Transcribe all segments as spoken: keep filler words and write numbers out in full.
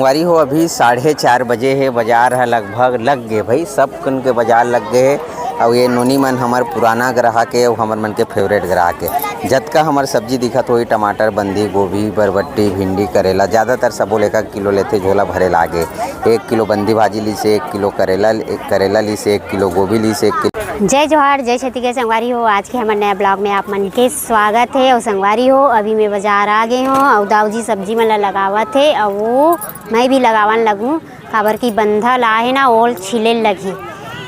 संगवारी हो, अभी साढ़े चार बजे हे, बाजार ह लगभग लग गे भाई, सब कन के बाजार लग गे हे। अउ ये नोनी मन हमर पुराना ग्राहक हे अउ हमर मन के फेवरेट ग्राहक हे। जतका हमर सब्जी दिखत होही, टमाटर, बंदी गोभी, बरबट्टी, भिंडी, करेला, ज़्यादातर सबो ले एक किलो लेथे, झोला भरे लागे। एक किलो बंदी भाजी लिसे, एक किलो करेला, एक करेला लिसे, एक किलो गोभी लिसे, एक किलो। जय जोहार, जय छत्तीसगढ़ संगवारी हो। आज के हमर नया ब्लॉग में आप मन के स्वागत हे। अउ संगवारी हो, अभी मैं बाजार आ गे हों अउ दाऊ जी सब्जी मन ला लगावत हे अउ मैं भी लगावन लगूं, काबर कि बंधा ला हे ना, ओल छिले लगही,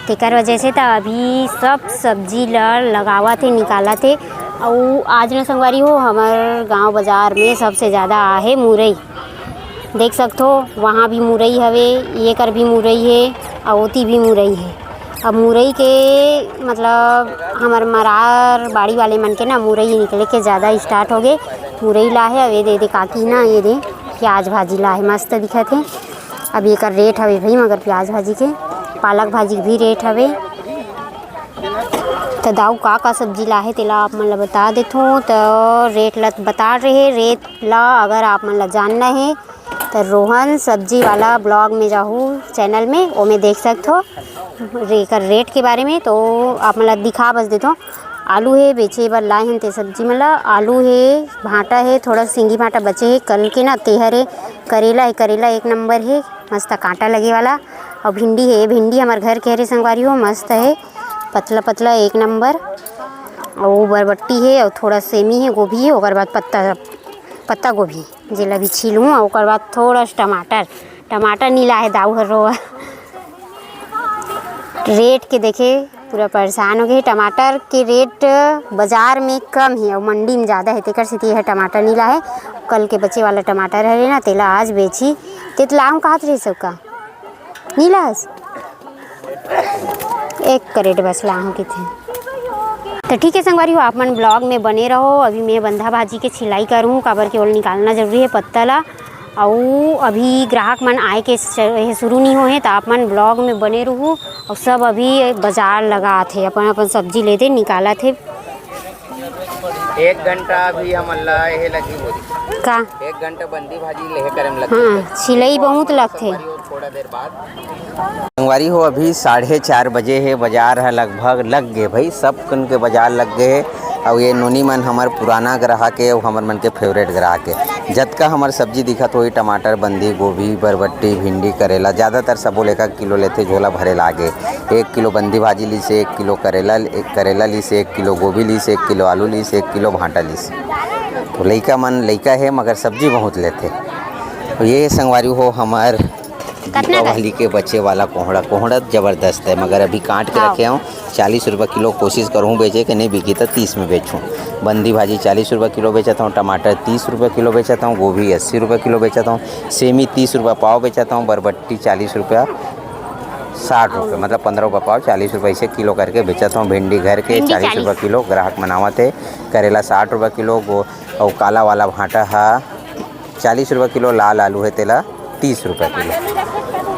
तेकर वजह से त अभी सब सब्जी ला लगावत हे, निकालत हे। अउ आज न संगवारी हो, हमर गांव बाजार में सबसे ज़्यादा आहे मुरई। देख सकथो, वहाँ भी मुरई हवे, ये कर भी मुरई हे, अउ ओती भी मुरई हे। अब मुरई के मतलब हमर मरार बाड़ी वाले मन के ना मुरई निकले के ज़्यादा स्टार्ट हो गे। मुरई ला हे, अब ये दे, दे काकी ना, ये दे प्याज भाजी ला हे, मस्त दिखत हे। अब एकर रेट हवे भाई, मगर प्याज भाजी के, पालक भाजी के भी रेट हवे। त दाऊ का का सब्जी ला हे, तेला आप मन ला बता देथों। त रेट ला बता रहे, रेट ला अगर आप मन ला जानना हे, त रोहन सब्जी वाला ब्लॉग में जाहू चैनल में, ओमे देख सकथो। एकर रेट के बारे में तो आप मन ला दिखा बस देथों। आलू हे, बेचे बर लाए हन ते सब्जी मन ला। आलू हे, भांटा हे, थोड़ा सिंगी भांटा बचे हे कल के ना, तेहर हे। करेला हे, करेला एक नंबर हे, मस्त कांटा लगे वाला। अउ भिंडी हे, भिंडी हमर घर के हरे संगवारी हो, मस्त हे, पतला पतला एक नंबर। अउ बरबट्टी हे, अउ थोड़ा सेमी हे, गोभी हे, ओकर बाद पत्ता, पत्ता गोभी। जेला भी छीलहूँ, अउ ओकर बाद थोड़ा सा टमाटर, टमाटर नी लाहे दाऊ हर रोवा। रेट के देखे पूरा परेशान हो गे। टमाटर के रेट बाजार में कम हे अउ मंडी में ज़्यादा हे, तेकर सेती यह टमाटर नी लाहे। कल के बचे वाला टमाटर हरे ना, तेला आज बेची। ते तो लाहूँ कहत रहिस का? नी लास? एक करेट बस लाहूँ किथे। तो ठीक है संगवारी हो, आप मन ब्लॉग में बने रहो। अभी मैं बंधा भाजी के छिलाई करूँ, काबर के ओला निकालना जरूरी है पत्ता ला। अउ अभी ग्राहक मन आए के स-, ये शुरू नहीं होए, तो आप मन ब्लॉग में बने रहू। अउ सब अभी बाजार लगात हे, अपन अपन सब्जी लेते निकालत हे। एक घंटा अभी हमन ला एहे लगी बोरी। का? एक घंटा बंदी भाजी लेहे करे में लग हाँ, जाही। छिलई बहुत लगथे। थोड़ा देर बाद। संगवारी हो, अभी साढ़े चार बजे हे, बाजार ह लगभग लग गे भाई, सब कन के बाजार लग गे हे। अउ ये नोनी मन हमर पुराना ग्राहक हे, अउ हमर मन के फेवरेट ग्राहक हे। जतका हमर सब्जी दिखत होही, टमाटर, बंदी गोभी, बरबट्टी, भिंडी, करेला, ज़्यादातर सबो ले एक किलो लेथे, झोला भरे लागे। एक किलो बंदी भाजी लिसे, एक किलो करेला, एक करेला लिसे, एक किलो गोभी लिसे, एक किलो आलू लिसे, एक किलो भांटा लिसे। तो लइका मन, लइका हे मगर सब्जी बहुत लेथे। तो ये संगवारी हो हमर कतना का? दीपावली के बचे वाला कोहड़ा, कोहड़ा जबरदस्त है मगर अभी काट के हाँ। रखे हूँ। चालीस रुपये किलो कोशिश करूँ बेचे के, नहीं बिकी तो तीस में बेचूँ। बंदी भाजी चालीस रुपये किलो बेचत हूँ, टमाटर तीस रुपये किलो बेचत हूँ, गोभी अस्सी रुपये किलो बेचत हूँ, सेमी तीस रुपये पाव बेचत हूँ, बरबट्टी चालीस रुपया, साठ रुपये, मतलब पन्द्रह रुपये पाव, चालीस रुपये ऐसे किलो करके बेचत हूँ। भिंडी घर के भिंडी चालीस रुपये चालीस। किलो, ग्राहक मन आवत हे। करेला साठ रुपये किलो, गो-, अउ काला वाला भांटा हा चालीस रुपये किलो, लाल आलू है तेला तीस रुपये किलो।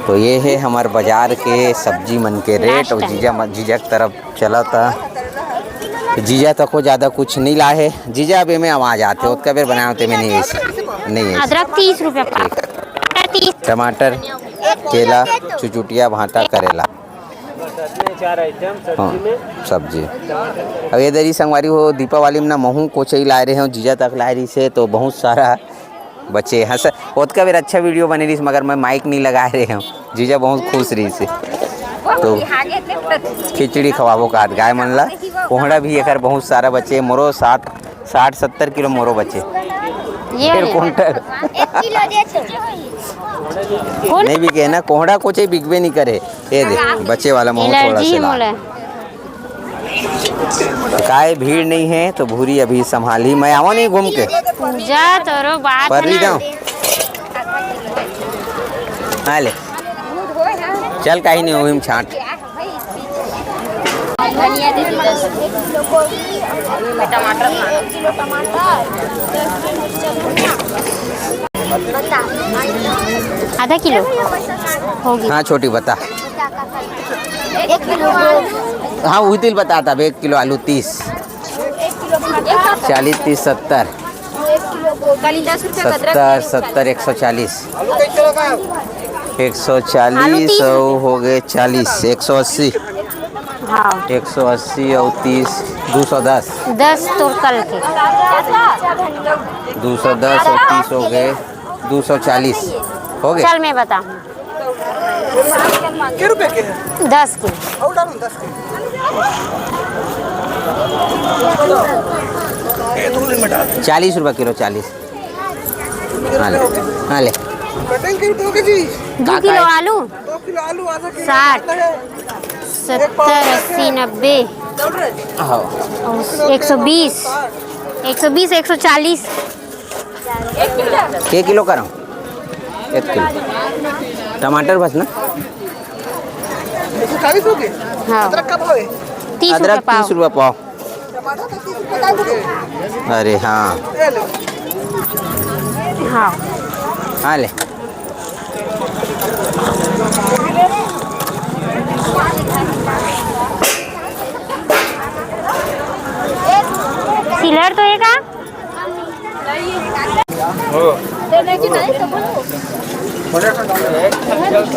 तो ये है हमार बाजार के सब्जी मन के रेट। और जीजा म-, जीजा के तरफ चला था। तो जीजा तको ज़्यादा कुछ नहीं लाए है। जीजा, अब एमे आवाज़ आते, ओतका बेर बनाओ ते में नहीं है, नहीं है। अदरक तीस रुपये पाव। तीस। टमाटर, केला, चुचुटिया, भांटा, करेला। हाँ, सब्जी। अब ये दरी संगवारी हो, दीपावली में ना महू कोचई लाए रहे हो, जीजा तक लाए रही से, तो बहुत सारा बचे। हाँ सर, ओतका बेर अच्छा वीडियो बने रही, मगर मैं माइक नहीं लगा रहे हूँ। जीजा बहुत खुश रही से, तो खिचड़ी खवाबो का गाय मन ला। कोहड़ा भी एकर बहुत सारा बचे, मोरो सात साठ सत्तर किलो मोरो बचे। ये फिर वाले? कुंटल। एक किलो दे तो। कौन? नहीं बिके ना, कोहड़ा कोचई बिकबे नहीं करे। ये दे, बचे वाला महू थोड़ा एलर्जी से है ला। मोला। काय भीड़ नहीं है तो भूरी अभी संभाली, मैं आवा नहीं घूम के। पूजा तोरो बात पर ना। जाऊं। हाँ ले। चल, कहीं नहीं हुई, हम छांट। धनिया दे दी दस। टमाटर ना। एक किलो टमाटर, दस किलो मिर्चा। आधा किलो होगी। हाँ छोटी, बता। एक किलो। हाँ, वही दिल बता था, एक किलो आलू तीस। चालीस, तीस, सत्तर। सत्तर, सत्तर, एक सौ चालीस। एक सौ चालीस, आलू तीस। अउ हो गए चालीस, एक सौ अस्सी। हाँ। एक सौ अस्सी अउ तीस, दो सौ दस। दस तो कल के। दो सौ दस अउ तीस हो गए, दो सौ चालीस हो गए। चल, मैं बताऊँ। के रुपए के है? दस के। और डालूं दस के। चालीस रुपये किलो, चालीस। हाँ ले, हाँ ले। कटिंग के रुपए के जी। दो का किलो का है? आलू। दो किलो आलू, आधा किलो साठ। आता है। सत्तर, अस्सी, नब्बे। हाँ। और एक सौ बीस, एक सौ बीस, एक सौ चालीस। के किलो कराऊँ? एक किलो। टमाटर बस ना? एक सौ चालीस हो गए। हाँ। अदरक का भाव है? तीस रुपये अदरक पाव। तीस रुपये पाव। टमाटर तो तीस रुपये का ही है। अरे हाँ। ये लो। हाँ। हाँ ले। सिलर तो है का?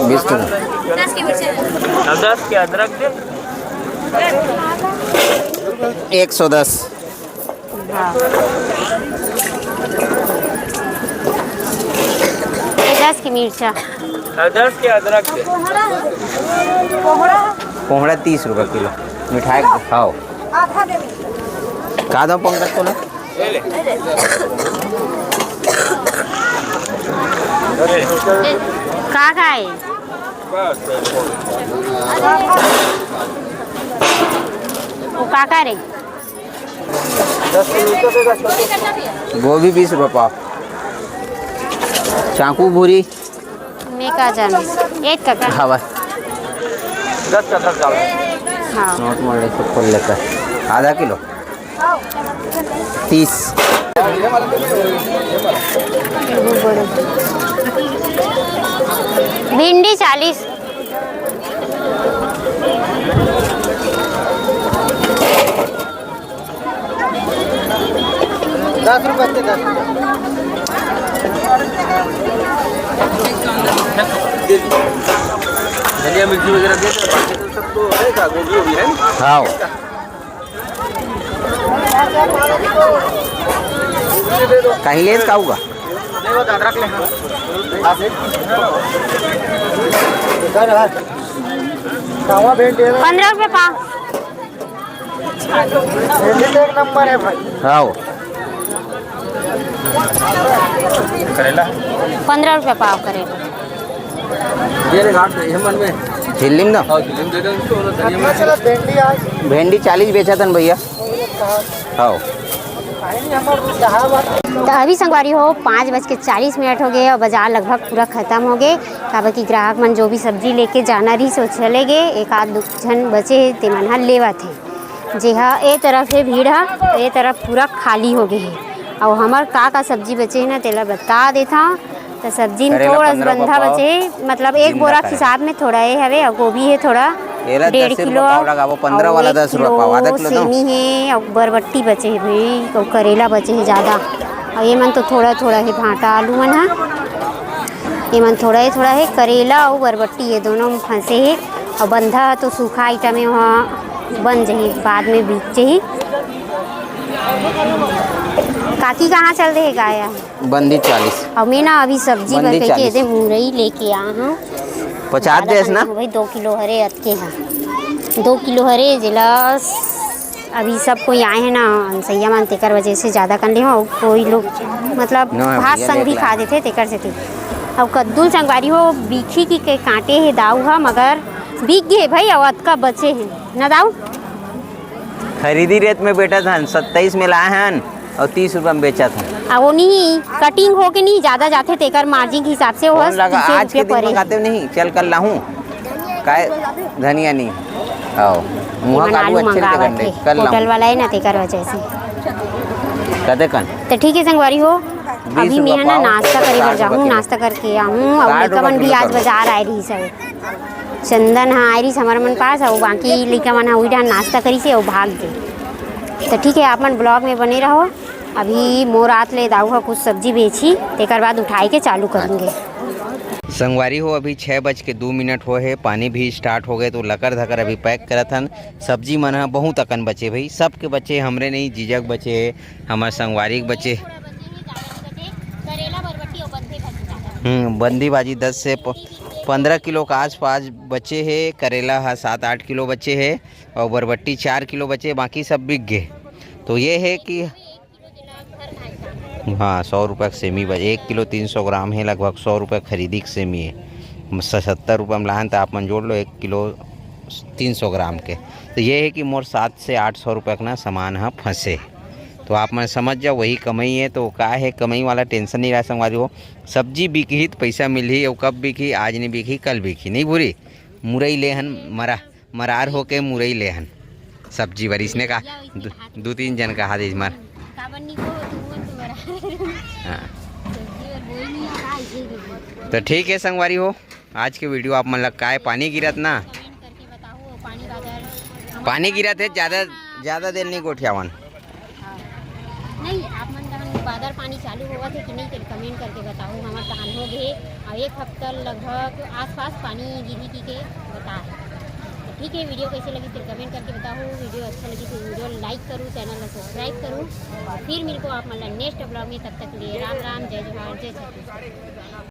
बीस किलो। दस के अदरक दे। एक सौ दस। हाँ। ये दस की मिर्चा। दस के अदरक दे। कोहड़ा तीस रुपये किलो। मिठाई खाओ। का दो पंकज को ना? का खाए? वो का का रे? गोभी बीस रुपये पाव। चाकू भूरी। मैं का जाने। एक का का? हाँ, बस। दस का दस डाल। हाँ। नोट मोड़ ले, इसको खोल लेकर। आधा किलो। तीस। भिंडी चालीस। दस रुपये के दस रुपये। धनिया मिर्ची वगैरह दे दो, बाकी तो सब तो रहेगा, गोभी वोभी है ना? हाँ। कहीं लेस का होगा? नहीं, वो तो अदरक ले, हाँ। पंद्रह रुपये पाव। ये भी तो एक नंबर है भाई। हाँ। करेला? पंद्रह रुपये पाव करेला। ये रे, घाट ये मन में। झिल्लिम ना? हाँ, झिल्लिम दे दो इसको, और धनिया में। चला, भिंडी आज। भिंडी चालीस बेचा थन भैया। हाँ। तो अभी संगवारी हो, पाँच बज के चालीस मिनट हो गए और बाजार लगभग पूरा खत्म हो गए, काबर कि ग्राहक मन जो भी सब्जी लेके जाना रहिस, वो चले गए। एक आध दू झन बचे हे, ते मन ह लेवत हे। जेहा ए तरफ हे भीड़ ह, ए तरफ पूरा खाली हो गए हे। अउ हमर का का सब्जी बचे हे ना, तेला बता देथव। त सब्जी में करेला थोड़ा पंद्रह रुपया बंधा पाव, बचे हे, मतलब एक भिंडा बोरा के करेला। हिसाब में थोड़ा ए हवे, अउ गोभी हे थोड़ा एला डेढ़ दस रुपया किलो, पाव लगाबो, पंद्रह अउ वाला एक दस रुपया पाव, आधा किलो दो। सेमी हे, अउ बरबट्टी बचे हे भाई, अउ करेला बचे हे ज़्यादा। अउ ये मन तो थोड़ा थोड़ा हे, भांटा आलू मन ह, ये मन थोड़ा हे, थोड़ा हे। करेला अउ बरबट्टी ये दोनों में फंसे हे, अउ बंधा तो सूखा आइटम हे, वहाँ बन जही, बाद में बिक जही। काकी कहाँ चल दे हे गाय? बंदी चालीस। अउ मैं ना अभी सब्जी बर बंदी कहिके चालीस। एदे मुरई लेके आ हूँ। पचास ज्यादा देस कन ना? नहीं हो भाई, दो किलो हरे अतके हा। दो किलो हरे जेला अभी सब कोई आए हे ना, अनसैया मन, तेकर वजह से ज्यादा कन ले हो। अउ कोई लोग मतलब ना, भात भैया संग भी लेके खा आए। देथे, तेकर सेती। अउ कद्दू संगवारी हो, बीखी की के कांटे हे दाऊ हा, मगर बिक गे भाई, अउ अतका बचे हे ना दाऊ। खरीदी रेट में बेचत हन, सत्ताईस में लाए हन अउ तीस रुपया में बेचत हन। आ, वो नहीं, कटिंग होके नहीं, ज्यादा जाथे, तेकर मार्जिन के हिसाब से वो कौन लगा? तीसे आज के रुपये दिन परे। मंगाते नहीं, चल कर लाहूँ। काय धनिया नहीं? आओ, मुँह एमन का आलू आलू अच्छे मंगावत लगन हे, दे, कर होटल लाहूँ। वाला हे ना, तेकर वजह से। कते कन? तो ठीक है संगवारी हो, बीस अभी रुपया मैं ना पाव, नाश्ता करे बर साठ रुपया जाहूँ, किलो। नाश्ता करके आहूँ। अउ साठ लइका रुपया मन भी किलो आज कर दो। बाजार आए रहिस हे। चंदन ह आए रहिस हमर मन पास, अउ बाकी लइका मन ह उही डाहर नाश्ता करिस हे अउ भाग गे। त ठीक हे, आप मन ब्लॉग में बने रहो। अभी मोर आत ले दाऊ ह कुछ सब्जी बेची, तेकर बाद उठाए के चालू करेंगे। संगवारी हो, अभी छः बज के दो मिनट हो हे, पानी भी स्टार्ट हो गए, तो लकर धकर अभी पैक करत हन। सब्जी मन ह बहुत अकन बचे भाई, सबके बचे, हमरे नहीं, जीजक बचे हे, हमर संगवारी के बचे। करेला, बरबट्टी और बंदी भाजी ज्यादा। हम्म, बंदी भाजी दस से प-, पंद्रह किलो के आसपास बचे हे, करेला ह सात आठ किलो बचे हे और बरबट्टी चार किलो बचे, बाकी सब बिक गे। तो ये है कि हाँ, सौ रुपये के सेमी बचे, एक किलो तीन सौ ग्राम है, लगभग सौ रुपये खरीदी के सेमी है। सत्तर रुपये में लाहन तो आप मन जोड़ लो, एक किलो तीन सौ ग्राम के। तो ये है कि मोर सात से आठ सौ रुपये का ना सामान ह फंसे। तो आप मन समझ जाओ, वही कमाई है। तो का है, कमाई वाला टेंशन नहीं रहा संगवारी हो। सब्जी बिकही तो पैसा मिलही, और कब बिकही? आज नहीं बिकही, कल बिकही, नहीं भूरी। मुरई ले हन मरा, मरार होके मुरई ले हन सब्जी बर, इसने का दू, दू तीन जन कहा दे मर। काबर नहीं को, तू मन तो बराबर। हाँ। सब्जी बर बोल नहीं आ रहा, इसे भी बोल। तो ठीक है संगवारी हो, आज के वीडियो आप मन लग का है, पानी गिरत ना, कमेंट करके बताओ, पानी बादर। पानी गिरत है, ज़्यादा, ज़्यादा देर नहीं गोठियावन। हाँ। नहीं, आप मन तहन बादर पानी चालू होवत है कि नहीं, तेल कमेंट करके बताओ। हमर तहन हो गए, और एक हफ्ता लगभग आसपास पानी गिरी की के बता है। तो ठीक है, वीडियो कैसे लगी, तेल कमेंट करके बताओ। वीडियो अच्छा लगी तो वीडियो लाइक करूँ, चैनल ला सब्सक्राइब करूँ, और फिर मिलको आप मन ला नेक्स्ट ब्लॉग में। तब तक के लिए राम राम, जय जोहार, जय छत्तीसगढ़।